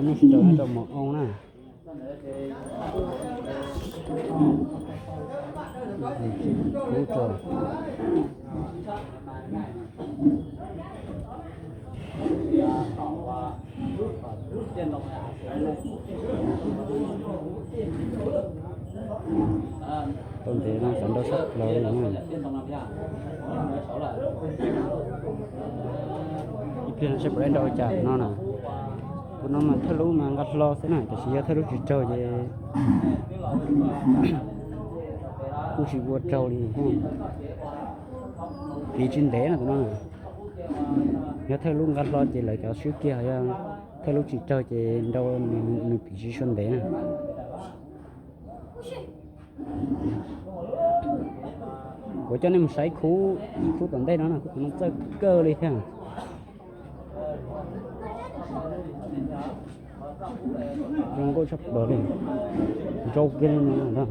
Nws sib nraus nyob rau mos oo na. Kub rau. Tau ntev no xav nrau sab plaws li na. Ib pliag no seb puas nrau cas no na. Tus no mas thawj lub mas nqa hlo xwb na, tiam sis yog thawj lub tsis raug ces kuj tsis ua raug li. Piv tsis ntev na tus no. Yog thawj lub nqa hlo ces lawv cov swb kiag, yog thawj lub tsis raug ces nrau nws piv tsis tshua ntev na. Kuv coj nej mus saib khub, khub tom ntej no na, khub tom no txawj kawg li thiab. Zoo nkauj tshaj plaws li, ntsau kiag li no.